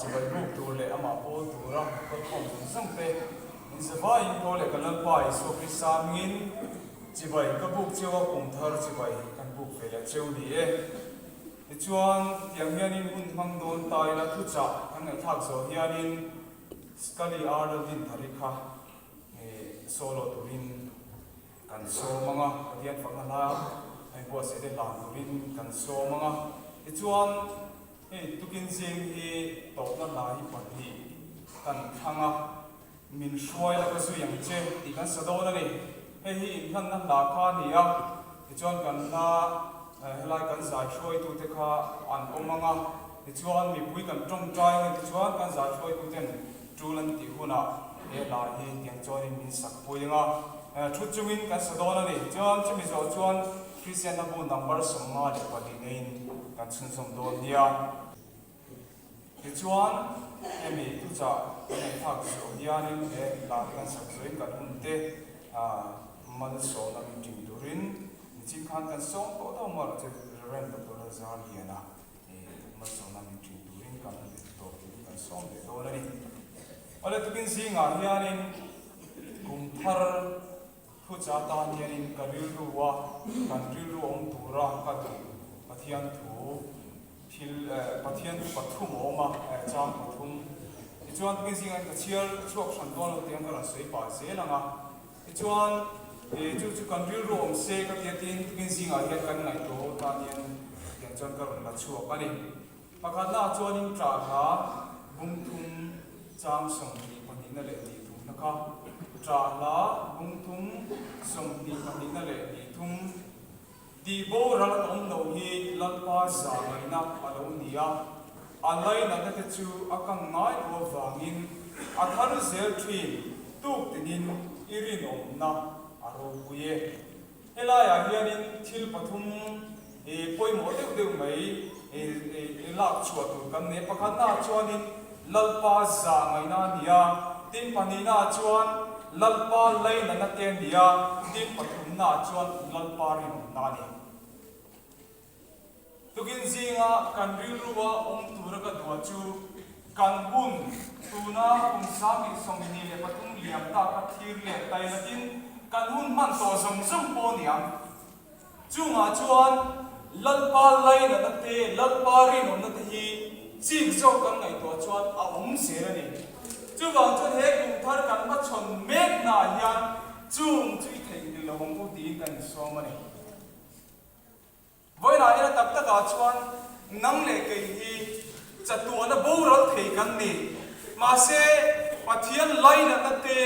chibai buk tur leh amah pawl tura kalkhawm zawng zawng te in zavaiin tho leh kan Lalpa Isua Krista hmingin chibai ka buk cheu a, kum thar chibai kan buk ve leh cheu ni e. Tichuan, tiang hianin hun hmang dawn ta ila thuchah kan ngaihthlak zawh hianin Scully Arnold Dinthari kha solo turin Kan sawm ang a, Pathian fakna hla a inbuatsaih te hlan turin kan sawm ang a. Tichuan, hei tukin zing hi tawpna hla hi pahnih kan thlang a, Min hruai la ka zui ang che tih kan sa dawn a ni. Hei hi inhlanna hla kha a ni a, tichuan kan hla helai kan zai hruaitute kha an awm ang a, tichuan mipui kan tawngtai ang e, tichuan kan zai hruaituten Tul an tih hunah he hla hi tiang chuanin min sak pui ang a, thu chungin kan sa dawn a ni. Chuan chumi zawh chuan Kristian hla bu number 54 neiin kan chhunzawm dawn nia. Tichuan hemi thuchah kan ngaihthlak zawh hianin he hla te kan sak zawhin kan hun te malsawmna min ṭin turin nichin khan kan sawm tawh deuh maw chu Rev. Doctor Lalzarliana Malsawmna min ṭin turin kan bet tawh turin kan sawm leh dawn a ni. Awle tukin zingah hianin kum thar thucha tan hianin ka rilru a, kan rilru awm tura ka duh Pathian thu thil Pathian thu pathum a awm a, chang pathum. Tichuan tukin zingah hian ka chhiar chhuak hran dawn lo tih ang ka rawn sawi pah zel ang a. Tichuan, chu chu kan rilru awm se ka ti a tiin tukin zingah hian kan ngaihtuah ho tan hian tiang chuan ka rawn la chhuak a ni. Pakhatnaah chuanin tah hla bung thum chang 22na leh hnih thumna kha tah hla bung thum 22na leh hnih thum Tih boral a awm loh hi Lalpa zah ngaihna a lo ni a, a lainatna te chu a kang ngai lo avangin a thar zel thin tuk tinin i rinawmna a ropui e. Helaiah hianin thil pathum pawimawh deuh deuh mai lak chhuah tur kan nei. Pakhatnaah chuanin Lalpa zah ngaihna a ni a, tin pahnihnaah chuan Lalpa lainatna te a ni a, tin pathumnaah chuan Lalpa rinawmna a ni. Tukin zinga kan rilrua awm tura ka duah chu kan hun tuna kum 2023 liam ta kha thlir leh tailatin kan hun hman tawh zawng zawng pawh a ni ang. Chungah chuan Lalpa lainatna te, Lalpa rinawmna te hi chik zawk kan ngaihtuah chuan a awm zel a ni. Chuvang chuan he kum thar kan hmachhawn meknaah hian chung chu i theihnghilh lo ang u tiin kan insawm a ni. Vawiinah hian a tak takah chuan nang leh kei hi chatuahna boral thei kan ni. Mahse, Pathian lainatna te,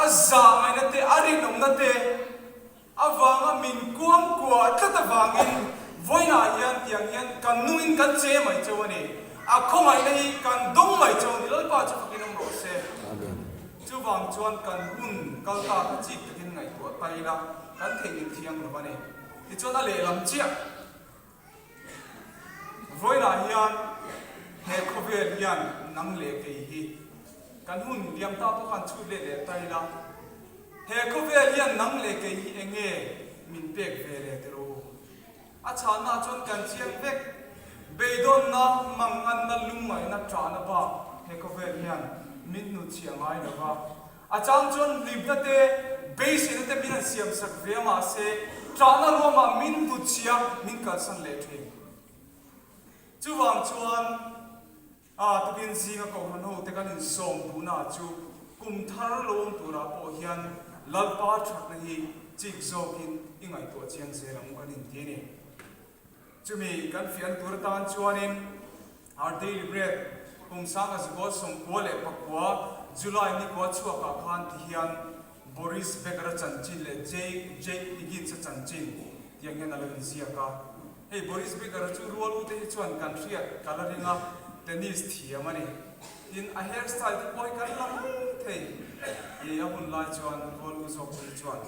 a zahngaihna te, a rinawmna te, Avanga min kuangkuah tlat avangin vawiinah hian tiang hian kan nungin kan che mai cheu a ni. A khawngaihna hi kan dawng mai cheu a ni. Lalpa chu fakin awm rawh se. Chuvang chuan kan hun kal ta kha chik takin ngaihtuah ta ila kan theihnghilh thiang lo a ni. Tichuan a lehlam chiah. Vawiinah hian he khawvel hian nang leh kei hi kan hun liam ta pawh khan chhut leh leh ta ila, he khawvel hian nang leh kei hi eng nge min pek ve leh tiro? A chhanna chuan kan chiang vek. Beidawnna, manganna, lungngaihna, ṭahna bak he khawvel hian min hnutchhiah ngai lo va. A chang chuan hlimna te, beiseina te min han siam sak ve a, mahse ṭahna ruamah min hnutchhia min kalsan leh ṭhin. Chuvang chuan a tukin zinga kohhran ho te kan insawm duhna chu kum thar lo awm turah pawh hian Lalpa ṭhatna hi chik zawkin i ngaihtuah chiang zel ang u kan inti a ni. Chumi kan fian tur atan chuanin Our Daily Bread kum 1999 July nikua chhuakah khan ti hian Boris Becker-a chanchin leh Jake Higgins-a chanchin tiang hian a lo inziak a. Hei Boris Becker-a chu rual ute hi chuan kan hriat ka la ring a, tennis thiam a ni. Tin, a hair style te pawh hi kan la mai thei. I a hun lai chuan rual u zawk te hi chuan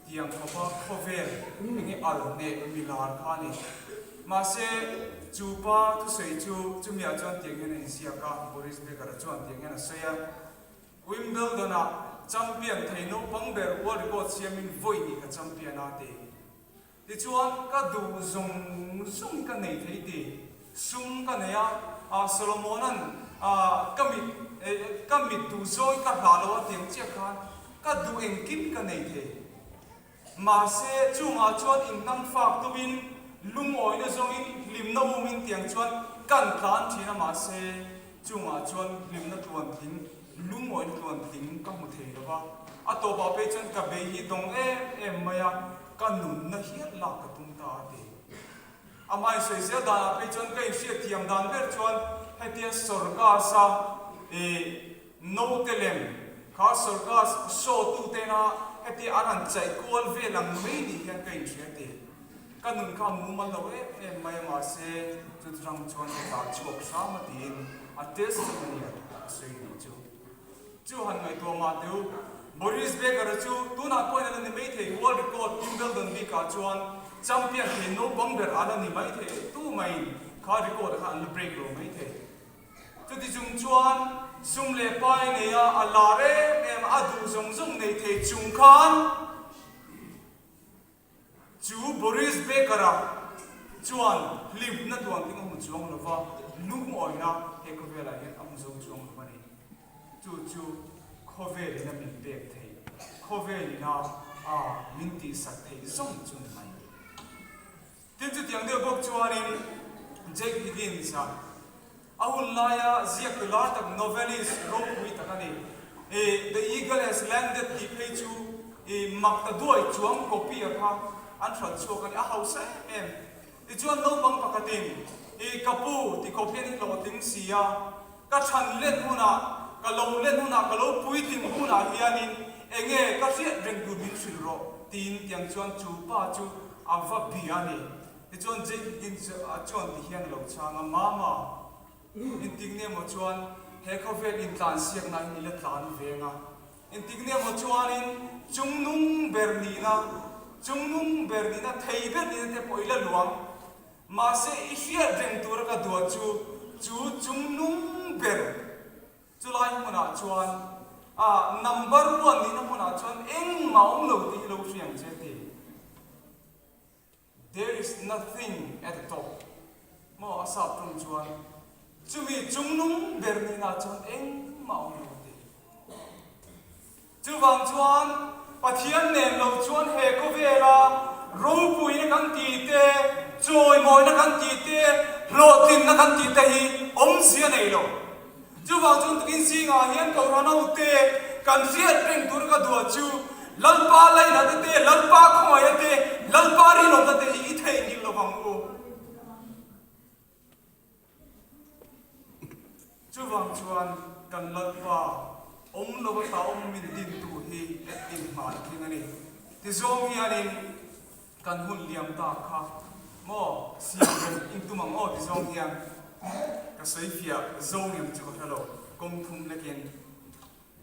Tiang khawpa khawvel enge al hneh milar kha a ni. Mahse, chu pa thusawi chu chumiah chuan tiang hian a inziak a, Boris Becker-a chuan tiang hian a sawi a, Wimbledon-ah champion thei naupang ber world record siamin vawi hnih ka champion a ti. Tichuan, ka duh zawng zawng hi ka nei thei ti. Sum ka nei a, Solomona'n ka mit ka mit duh zawngin ka hlah lo a tiang chiah khan ka duh engkim ka nei thei. Mahse, chungah chuan inhnam fak tumin lungawina zawngin hlimna umin tiang chuan kan tlan thin a, mahse, chungah chuan hlimna tluantling, lungawina tluantling ka hmu thei lo va. A tawpah phei chuan ka bei hi dawng em em mai a, ka nunna hial lak ka tum ta a ti. Amah insawi zel danah phei chuan ka inhriatthiam dan ber chuan hetia sawrkasa ih Note lem kha sawrkar show tu tena hetia an han chaih kual vel ang mai ni hian ka inhria ti. Ka nun kha a mumal lo em em mai a mahse chutirang chuan ka tah chhuak hram a tiin a testimony a sawi nih chu. Chu han ngaihtuah mah teu Boris Becker-a chu tunah pawhin a la ni maithei World Record Wimbledon bikah chuan champion thei naupang ber a la ni maithei tu maiin kha record-a kha an la break lo maithei. Chuti chung chuan sum leh pai nei a, a lar em em a, a duh zawng zawng nei thei chung khan chu Boris Becker-a chuan hlimna tuanting a hmu chuang lo va, lungawina he khawvelah hian a hmu zo chuang lo a ni. Chu chu khawvelin a min pek theih, khawvelin a min tihsak theih zawng chu ni mai. Tin, chutiang deuh bawk chuanin Jake Higgins-a a hun laia ziaktu lar tak novelist ropui tak a ni. I The Eagle Has Landed tih phei chu i mak ta duai chuang copy-a kha an hralh chhuak a ni, a hausa em em. Tichuan naupang pakhatin i ka pu ti khawp hian i hlawhtling si a, Ka chhan len hunah, ka lo len hunah, ka lo puitling hunah hianin enge ka hriat reng tur min hrilh rawh tiin tiang chuan chu pa chu a va bia a ni. Tichuan Jake Higgins chuan ti hian a lo chhang a, Mama, intik nge maw chuan he khawvel intlansiakna in i la tlan veng a, intik nge maw chuanin chungnung ber nihna, chungnung ber nihna, thei ber nihna te pawh i la luang. Mahse i hriat reng tura ka duah chu chu chungnung ber chulai hmunah chuan a number one nihna hmunah chuan engmah awm lo tih hi lo hria ang che ti. There is nothing at the top maw a sap tum chuan chumi chungnung ber nihna chuan engmah awm lo ti. Chuvang chuan Pathian nen lo chuan he khawvela ropuina kan tih te, chawimawina kan tih te, hlawhtlinna kan tih te hi awmzia nei lo. Chuvang chuan tukin zingah hian Kohhran hote kan hriat reng tur ka duah chu Lalpa lainate te, Lalpa khawngaihna te, Lalpa rinawmna te hi i theihnghilh lovang u. Chuvang chuan kan Lalpa awm lo ata awm min dintu hi inhman tling a ni. Tizawng hianin kan hun liam ta kha maw siam reng intum ang aw tizawng hian ka sawi fiah zo ngem chu ka hre lo, kawng thum lekin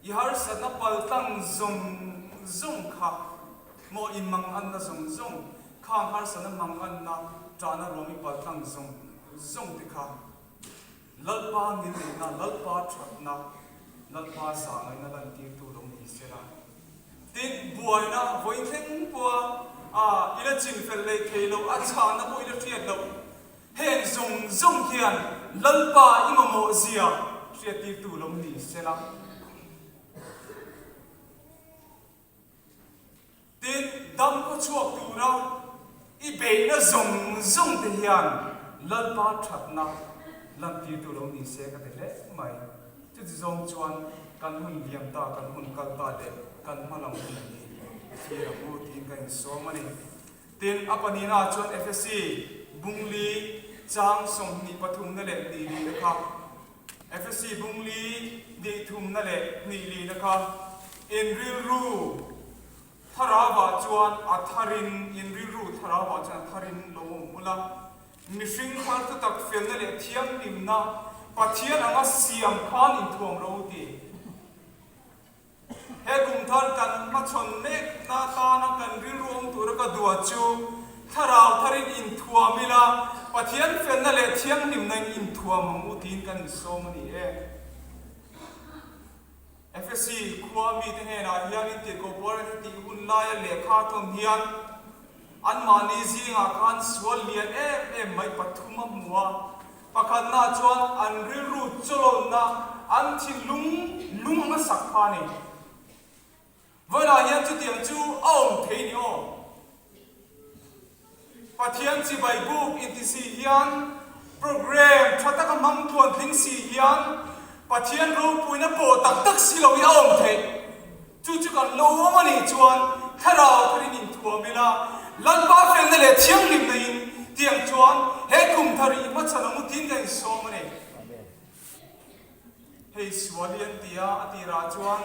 I harsatna paltlang zawng zawng kha maw i manganna zawng zawng, khang harsatna manganna ṭahna ruam i paltlang zawng zawng te kha Lalpa ngilneihna, Lalpa ṭhatna, Lalpa zahngaihna lantirtu lo ni sela. Tin, buaina vawi thleng pawha i la chinfel leh thei loh, a chhahna pawh i la hriat loh, Heng zawng zawng hian Lalpa i mamawh zia hriattirtu lo ni sela. Tin, dam khaw chhuak tura i beihna zawng zawng te hian Lalpa thatna lantirtu lo ni se ka ti hle mai. Chuti zawng chuan kan hun liam ta, kan hun kal ta leh kan hma lam hun hi i thlir ang u tiin ka insawm a ni. Tin, a pahnihna chuan Efesi bungli chang 23 na leh hnih lina kha, Efesi bungli hnih thumna leh hnih lina kha, in rilru thlarauah chuan a tharin, in rilru thlarauah chuan a tharin lo awm ula, mihring thar thutak felna leh thianghlimna Pathian anga siam khan inthuam ro ti. He kum thar kan hmachhawn mekna atana kan rilru awm tura ka duah chu thlarau tharin inthuam ila, Pathian felna leh thianghlimna in inthuam ang u tiin kan insawm a ni e. Efesi khua mite hnenah hian intirhkoh Paula hetih hun laia lehkha a thawn hian anmahni zingah khan sual lian em em mai pathum a hmu a. Pakhatna chuan an rilru chawlawlna, an thinlung lung anga sak kha a ni. Vawiinah hian chutiang chu a awm thei ni aw. Pathian chibai buk inti si hian programme tha taka hmang tluan tling si hian Pathian ropuina pawh tak tak si lo hi a awm theih. Chu chu kan lo awm a nih chuan thlarau tharin inthuam ila, Lalpa felna leh thianghlimna in tiang chuan he kum thar i hmachhan ang u tiin ka insawm a ni. Hei sual hi an ti a, a tirah chuan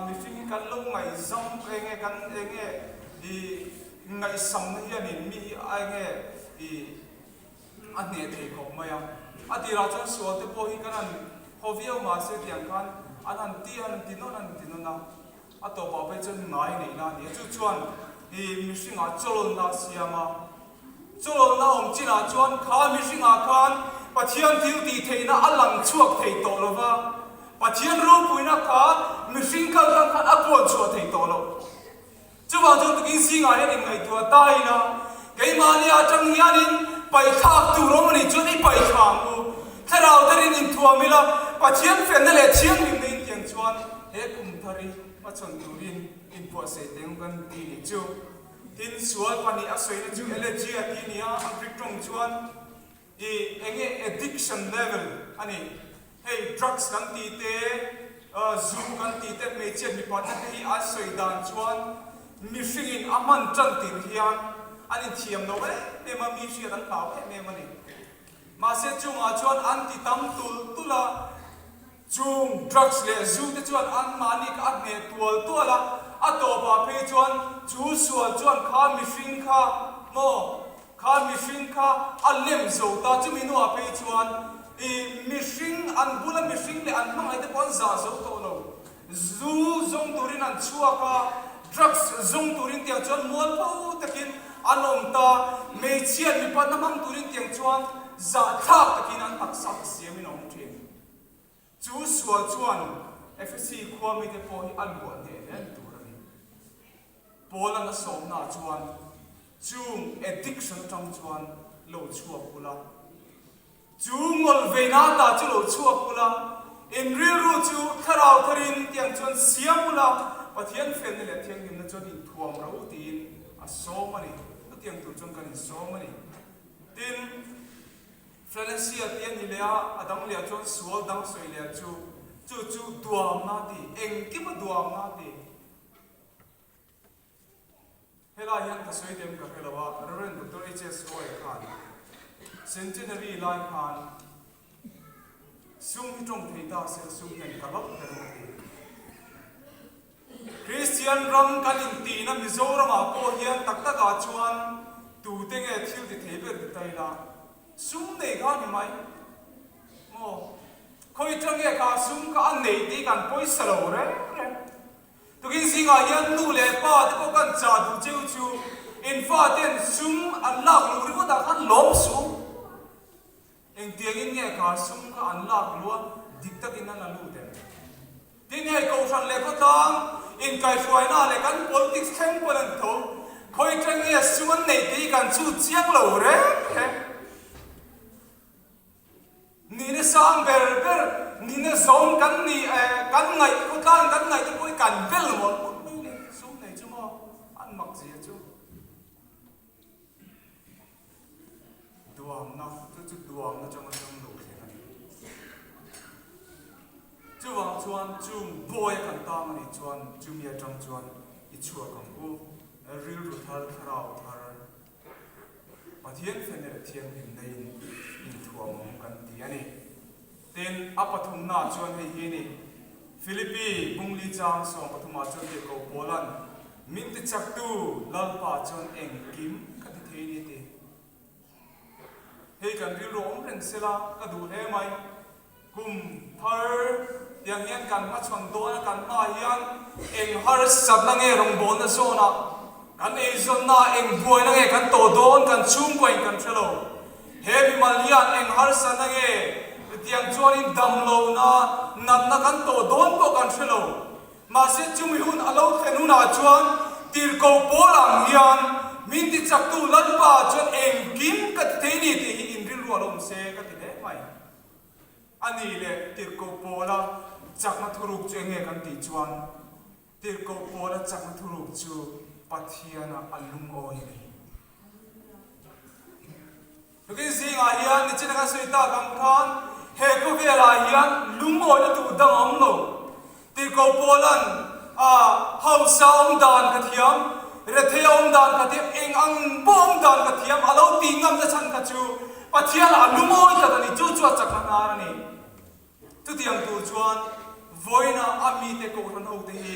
mihring hi kan lo ngaihzam eng nge kan eng nge i ngaihsamna hianin mi hi a eng nge i a hneh thei khawp mai a. A tirah chuan sual te pawh hi kan han haw viau mahse tiang khan an han ti a, an han ti nawn an ti nawn a, a tawpah phei chuan ngai neihna a ni a, chu chuan i mihringah chawlawlna a siam a. Chawlawlna awm chinah chuan kha mihringah khan Pathian thil tih theihna a lang chhuak thei tawh lo va, Pathian ropuina kha mihring kal tang khan a puan chhuah thei tawh lo. Chuvang chuan tukin zingah hian inngaihtuah ta ila, keimahni atang hianin paihthlak tur awm a nih chuan i paihthla ang u. Thlarau tarin inthuam ila, Pathian felna leh thianghlimna intiang chuan he kum thar hi hmachhawn turin inpuahsei teng kan ti nih chu. Tin, sual pahnih a sawina chu elegia tih a ni a, a Greek tawng chuan i enge addiction level a ni. Hei drugs kan tih te, zu kan tih te, hmeichhia mipatna te hi a sawi dan chuan mihringin a hman tan tir hian an inthiam lo em em a, mi hriat an hlau em em a ni. Mahse chungah chuan an ti tam tulh tulh a. Chung drugs leh zu te chuan anmahni kha a hneh tual tual a, a tawpah phei chuan chu sual chuan kha mihring kha maw, kha mihring kha a lem zo ta. Chumi hnuah phei chuan i mihring, an bula mihring leh an hmangaih te pawh an zah zo tawh lo. Zu zawng turin an chhuak a, drugs zawng turin tiang chuan mualpho takin an awm ta, hmeichhia mipatna hmang turin tiang chuan zahthlak takin an taksa kha siamin a awm thin. Chu sual chuan Efesi khua mite pawh hi a luah hneh hle ni tur a ni. Paula'n a sawmnaah chuan chung addiction atang chuan lo chhuak ula, chu ngawlveina ata chu lo chhuak ula, in rilru chu thlarau tharin tiang chuan siam ula, Pathian felna leh thianghlimna chuan inthuam ro tiin a sawm a ni. Chutiang tur chuan kan insawm a ni. Tin. Felesia tih a ni leh a, a dang leh ah chuan sual dang sawi leh ah chu, chu chu duamna a ti, engkim a duamna a ti. Helai hian ka sawi dem ka hre lo a, Rev. Doctor HS Roy khan Centenary lai khan sum hi tawng thei ta se sum hian ka lawk ber ang a ti. Kristian ram kan intihna Mizoramah pawh hian tak takah chuan tute nge thil ti thei ber ti ta ila, Sum nei kha ni mai maw? Khawi tang nge kha sum kha a nei tih kan pawisa lo reng reng. Tukin zingah hian nu leh pa te pawh kan chah duh cheu chu in faten sum an lak luh ringawtah khan lawm suh. Engtiangin nge kha sum kha an lak luh a, dik takin an la lut em? Tin hei Kohhran leh khawtlang inkaihhruaina leh kan politics thleng pawn an tho. Khawi tang nge sum an neih tih hi kan chhut chiang lo reng reng. Nihna sang ber ber, nihna zawng kan nih eh kan ngaih khawtlang kan ngaih te pawh hi kan bel mawlh mawlh mai ni. Sum nei chu maw an mak zia chu. Duamna, chu chu duamna chang atang lo thleng a ni. Chuvang chuan chung bawi a kan tang a nih chuan chumi atang chuan i chhuak ang u, rilru thar, thlarau thar, Pathian fenel thianghlim neiin inthuam ang kan ti a ni. Tin, a pathumnaah chuan hei hi a ni, Philippi bungli chang 13 chuan Tirhkoh Paula'n, Min tichaktu Lalpa chuan engkim ka ti thei a ni a ti. Hei kan rilru awm reng sela ka duh hle mai. Kum thar tiang hian kan hmachhawn dawn a, kan hmaah hian eng harsatna nge rawngbawlna zawnah, kan eizawnna eng buaina nge kan tawh dawn kan chhungkuain kan hre lo. He mimal hian eng harsatna nge tiang chuanin damlohna, natna kan tawh dawn pawh kan hre lo. Mahse chumi hun a lo thlen hunah chuan tirhkoh pawl ang hian min tichaktu Lalpa chuan engkim ka ti thei ni tih hi in rilru. rilruah lo awm se ka ti hle mai. A nih leh Tirhkoh Pawla chakna thuruk chu enge kan tih chuan Tirhkoh Pawla chakna thuruk chu Pathiana a lungawi a ni. Tukin zingah hian nichina kan sawi tak ang khan he khawvelah hian lungawina tur dang a awm lo. Tirhkoh Paula'n a hausa awm dan ka thiam, rethei awm dan ka thiam, eng ang pawh awm dan ka thiam a lo tih ngam na chhan kha chu Pathianah a lungawi tlat a ni, chu chu a chakna hnar a ni. Chutiang tur chuan vawiina a mite kohhran hote hi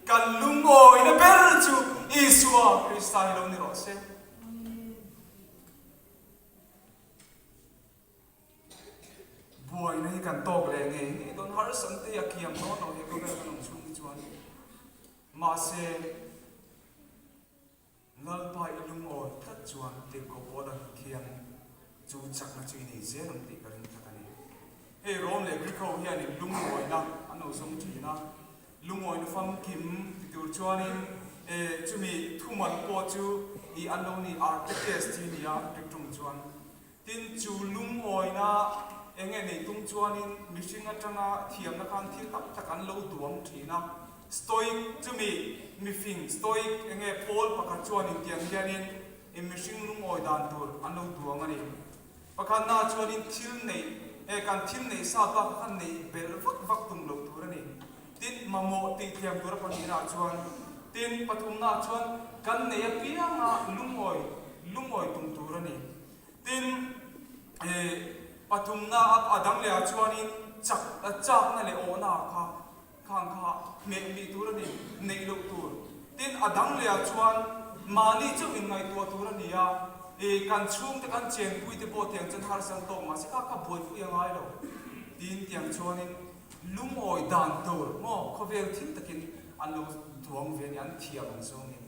kan lungawina ber chu Isua Krista hi lo ni rawh se. Buaina hi kan tawk leh ngei ngei dawn harsan te hi a kiam dawn lo he khawvel kan awm chhung hi chuan mahse Lalpa i lungawi tlat chuan tirhkoh pawl ang khian chu chakna chu i nei zel ang tih ka ring tlat a ni. Hei Rom leh Greek ho hianin lungawina an lo zawng thin a, Lungawina famkim ti tur chuanin e chumi thumal pawh chu i an lo ni artekes tih a ni a Greek tawng chuan. Tin, chu lungawina eng nge nei tum chuanin mihring atanga thiamna khan thil tam tak an lo duang thin a. Stoic chumi mifing Stoic eng nge pawl pakhat chuanin tiang hianin i mihring lungawi dan tur an lo duang a ni. Pakhatna chuanin thil neih, eh kan thil neih sa bak kha neih belh vak vak tum loh tur a ni. Tin, mamawh tih thiam tura pahnihnaah chuan, tin, pathumnaah chuan kan nei apianga lungawi, lungawi tum tur a ni. Tin, eh pathumna a dang lehah chuanin chak, chakna leh awhna kha Khang kha hmeh mih tur a ni, neih loh tur. Tin, a dang leh ah chuan mahni chauh in ngaihtuah tur a ni a, i kan chhungte kan chenpui te pawh tiang chuan harsa an tawk mahse kha kha buaipui a ngai lo. Tin, tiang chuanin lungawi dan tur maw khawvel thil takin an lo duang ve a ni, an thiam ang zawngin.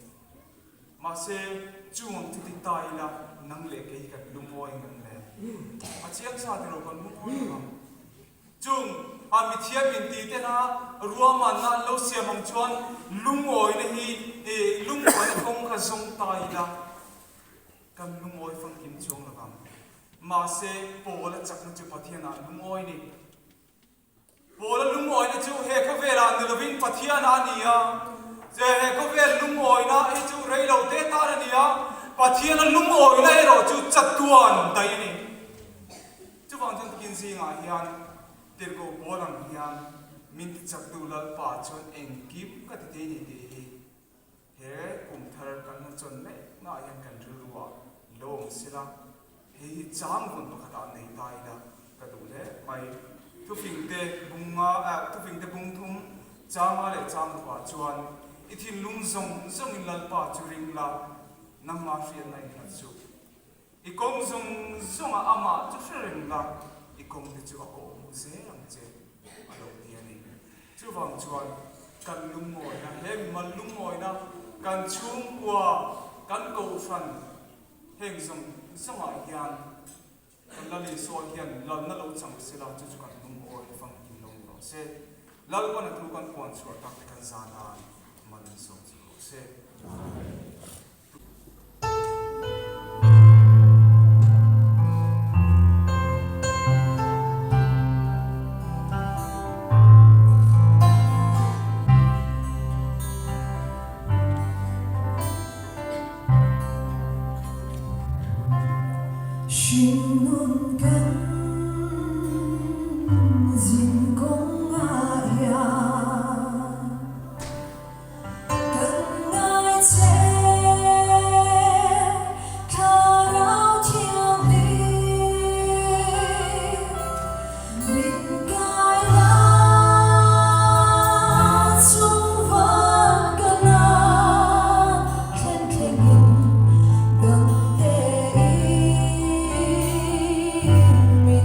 Mahse, chung ang chu ti ta ila nang leh kei hi kan lungawi ngam le. A chiang sa tiraw kan lungawi lo ang. Chung a mithiam inti tena ruahmanna an lo siam ang chuan lungawina hi lungawina kawng kha zawng ta ila kan lungawi famkim chuang lo vang. Mahse, Paula chakna chu Pathianah lungawi ni. Paula lungawina chu he khawvelah ni lovin Pathianah a ni a. He khawvel lungawina hi chu rei lo te tan a ni a, Pathiana lungawina erawh chu chatuan daih a ni. Chuvang chuan tukin zingah hian Tirhkoh Paul ang hian min tichaktu Lalpa chuan engkim ka ti thei ni tih hi he kum thar kan han chawn meknaah hian kan rilruah lo awm sela, hei hi chang vawn pakhatah nei ta ila ka duh hle mai. Thufingte bunga eh thufingte bung thum changa leh chang rukah chuan i thinlung zawng zawngin Lalpa chu ring la, nangmah hriatna innghat suh. I kawng zawng zawngah amah chu hre reng la, i kawng te chu a kawh hmuh zel ang che, a lo ti a ni. Chuvang chuan kan lungawina, he mimal lungawina, kan chhungkua, kan kohhran heng zawng zawngah hian kan Lal Isua hian lalna lo chang sela, chu chu kan lungawi famkim lo ni rawh se. Lalpana thu kan puan chhuah tak te kan zan an mal in sawm chu rawh se. Amen. Hringnun kan zin kawngah hian Kan ngai che Thlarau Thianghlim min kai la chung van ka nan thlen thlengin dam tein min.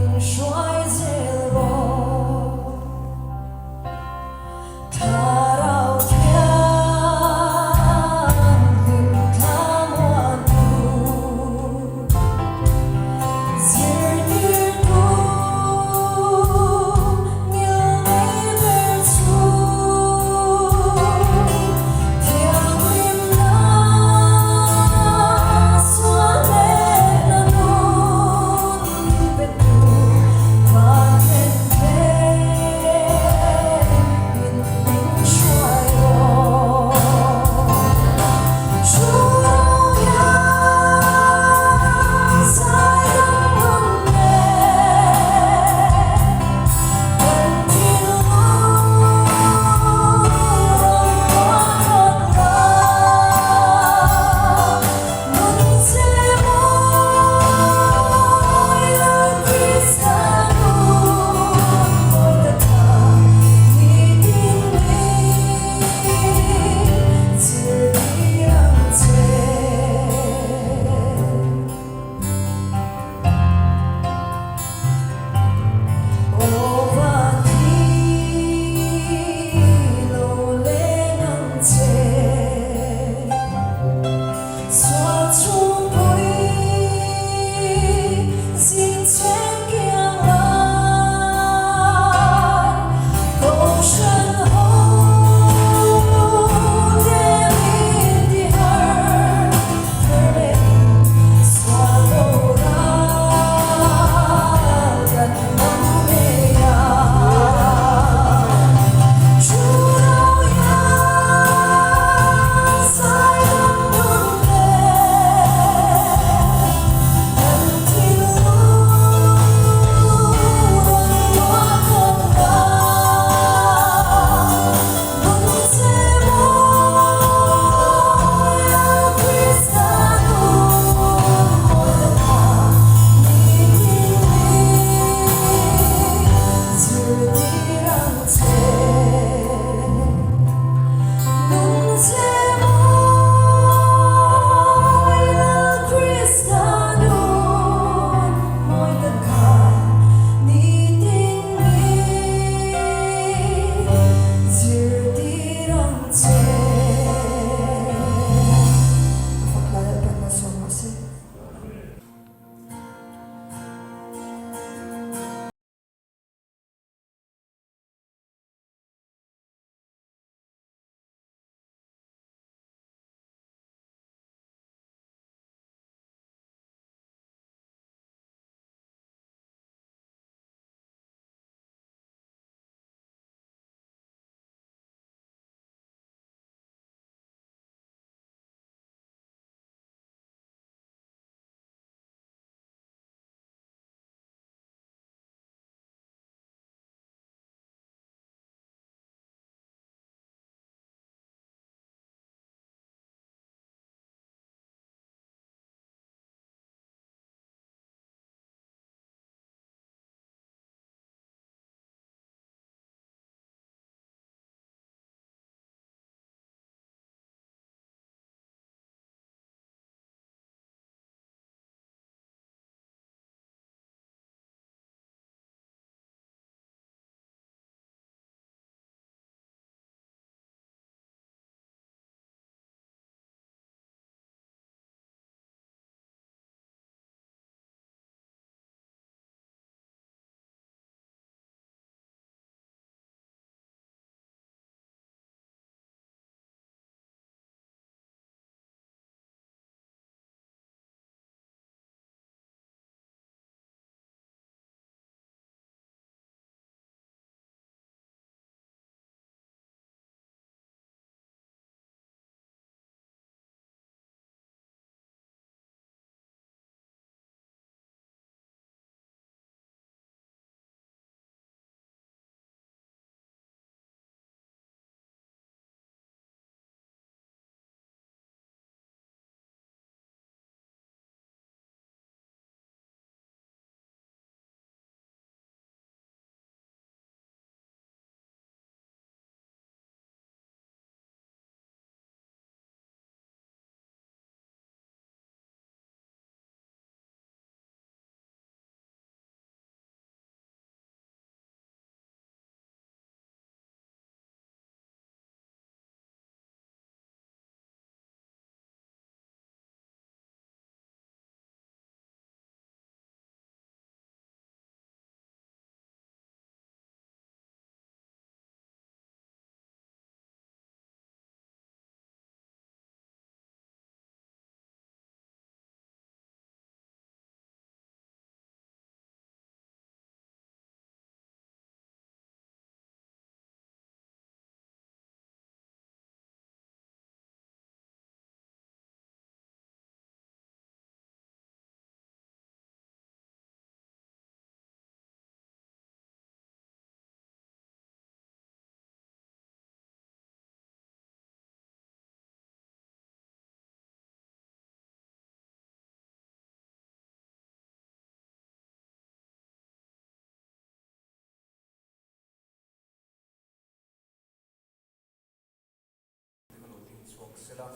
sela.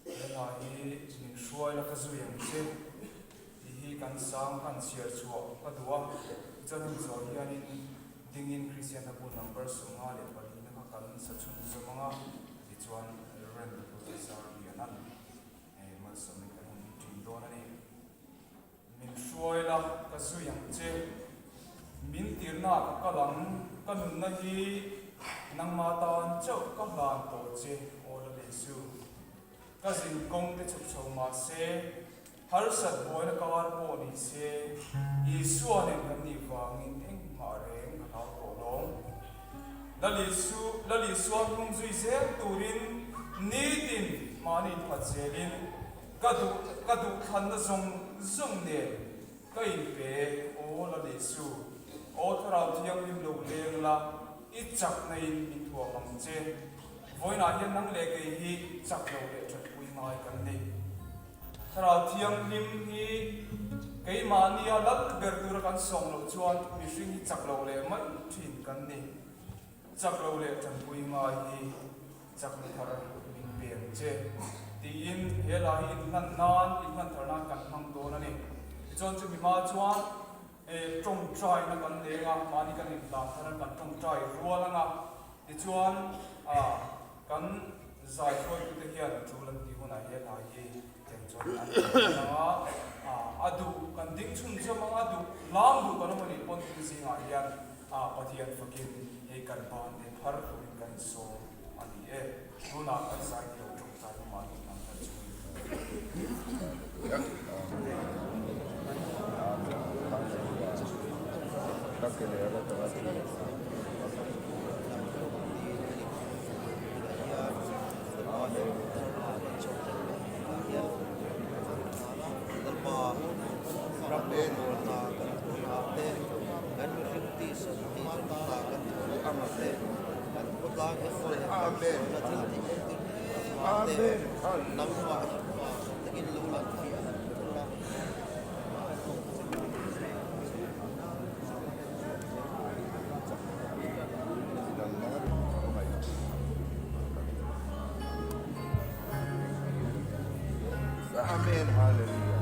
He hla hi min hruai la ka zui ang che tih hi kan sang kan chhiar chhuah ka duh a, tichuan hemi zawh hianin dingin Kristian hlabu number 54 na kha kan sa chhun zawm ang a, tichuan Rev. Doctor Zarlianan malsawmin kan han ṭin dawn a ni. Min hruai la, ka zui ang che. Min tirna ah ka kal ang, ka nunna hi nangma tan chauh ka hlan tawh che, aw la Jesu. Ka zin kawng te chhuk chho mah se, harsat buaina kar pawh ni se, Isua nen kan nih vangin engmah reng ka hlau tawh lawng. Lal Isu, Lal Isua hnung zui zel turin nitin mahni phat zelin, Ka duh, ka duh thlanna zawng zawng nen ka inpe, aw Lal Isu, aw Thlarau Thianghlim lo leng la, i chakna in min thuam ang che. Vawiinah hian nang leh kei hi chak lo leh thatpui ngai kan ni. Thlarau Thianghlim hi keimahnia lal ber tura kan sawm loh chuan mihring hi chak lo leh mai thin kan ni. Chak lo leh tanpui ngai hi chakna thar min pe ang che, tiin he la hi inhlan nan, inhlan thar nan kan hmang dawn a ni. Tichuan chumi hma chuan tawngtaina kan leng a, mahni kan inhlan thar a, kan tawngtai rual ang a, tichuan kan zai hruaitute hian tul an tih hunah he la hi tiang chuan an inhlan ang a, a duh kan ding chhunzawm ang a, duh lam duh kan awm a nih pawn thil zingah hian A Pathian fakin hei kan ban te phar turin kan insawm a ni e. Tunah kan zai ni lo tawngtai na mahni hnam thar chungin. Kan mihring tisa tih zawng ta kan thu ang te, kan khawtlang enkawl leh kan sualna thil tih entir mek te, nangmah hi pa takin lo lan fiah han thung a. Amen Hallelujah.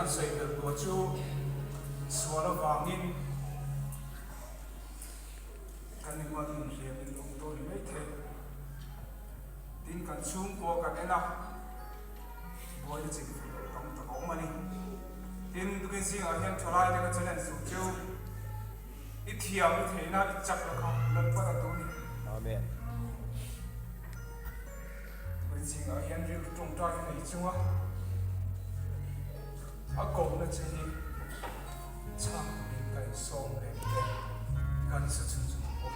han sawi belh duah chu sual avangin kan inhman hun hliam in awm tawh ni mai thei. Tin kan chhungkua kan en a, buaina chin fel loh tam tak a awm a ni. Tin tukin zingah hian thalai te ka challenge duh chu i thiam i theihna i chak la kha Lalpan a duh a ni. Amen. Tukin zingah hian rilru tawngtai nei chunga a kohna che hi chhang turin ka insawm reng te kan sa chhun chhun ang bawk.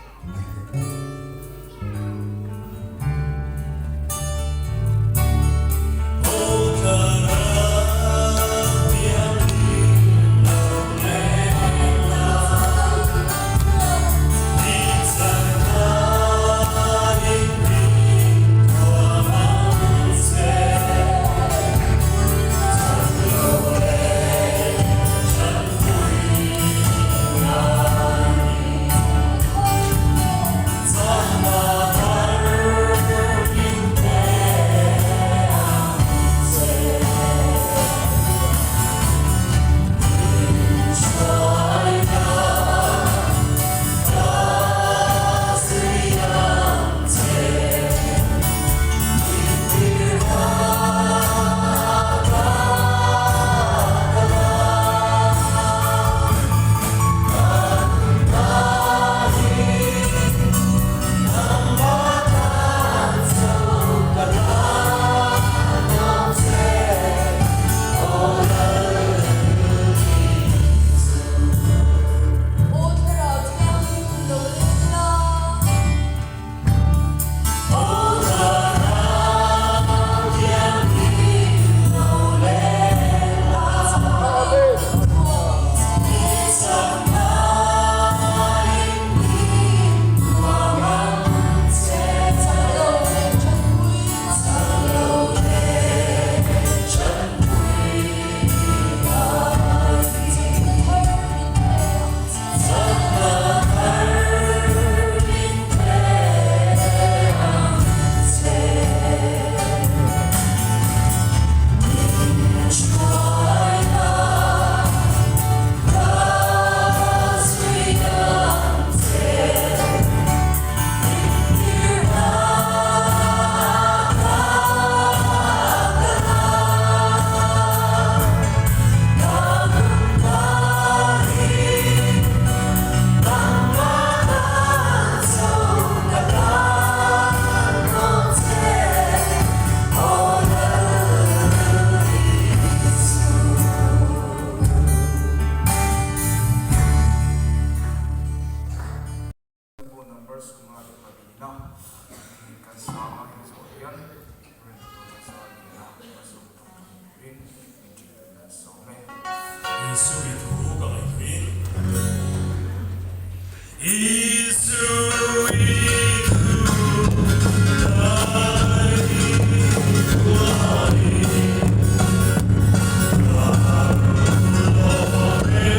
Aw Thlarau Thianghlim lo leng la. Aw Thlarau Thianghlim lo leng la. Bu number 54 na kan sang a hei zawh hian rinna zar nena hmasawm tum turin min ṭih kan sawm e. Isu i thu ka ngaihtuin. Isu i thu ka ngaihtuahin. Ka lawm e.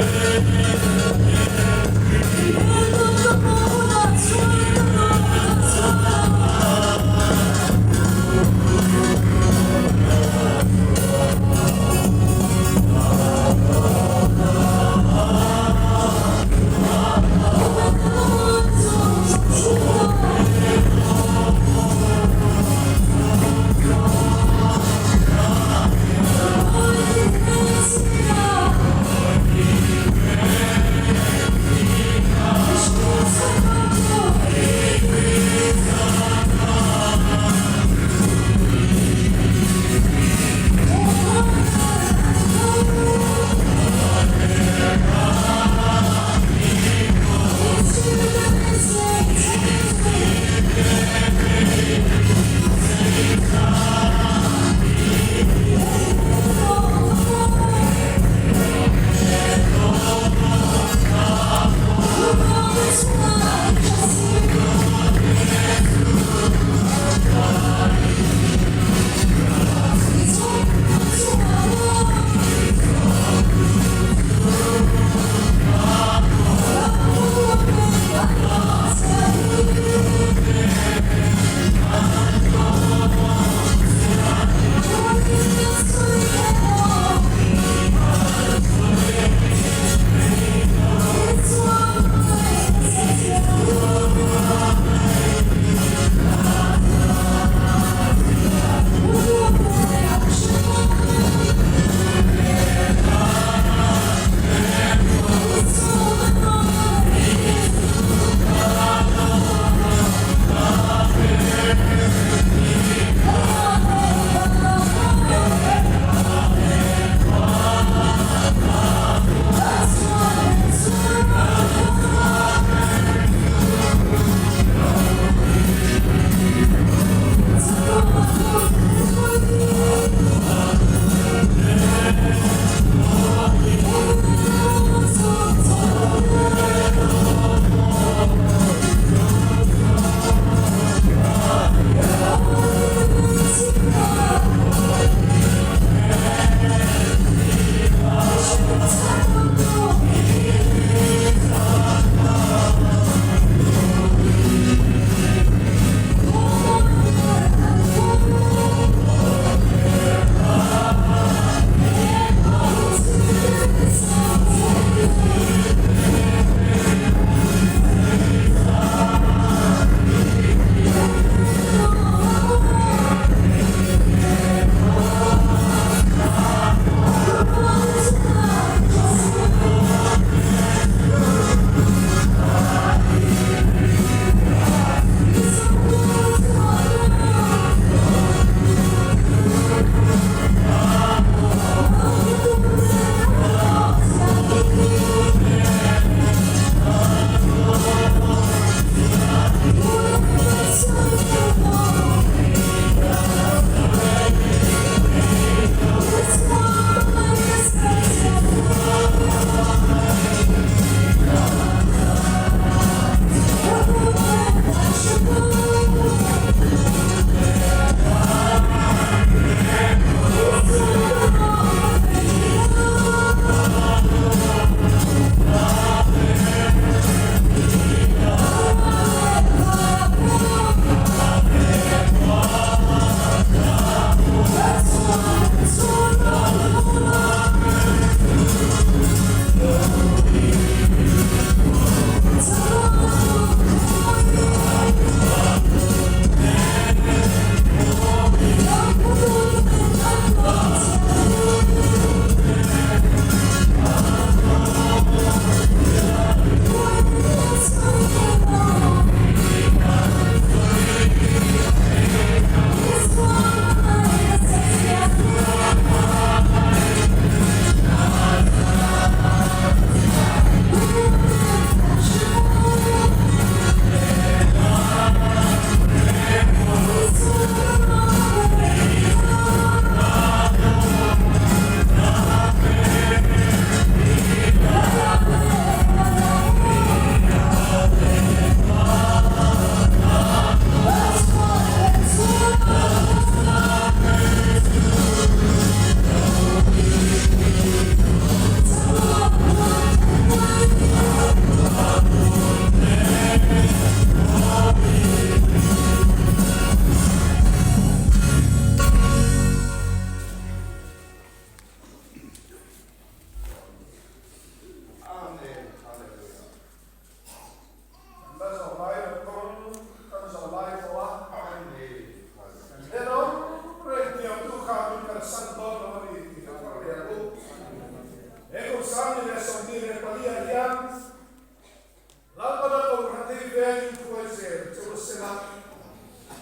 Lalpan a kohhran te hi vengin hruai zel che u sela,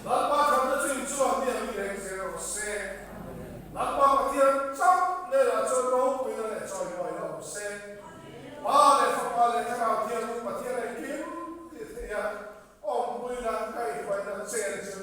Lalpa thamna chu in chungah mi ang i reng zel rawh se. Lalpa Pathian chauh hnenah chuan ropuina leh chawimawina awm se. Pa leh Fapa leh Thlarau Thianghlim Pathian engkim ti theia awmpuina kaihhruaina chen che.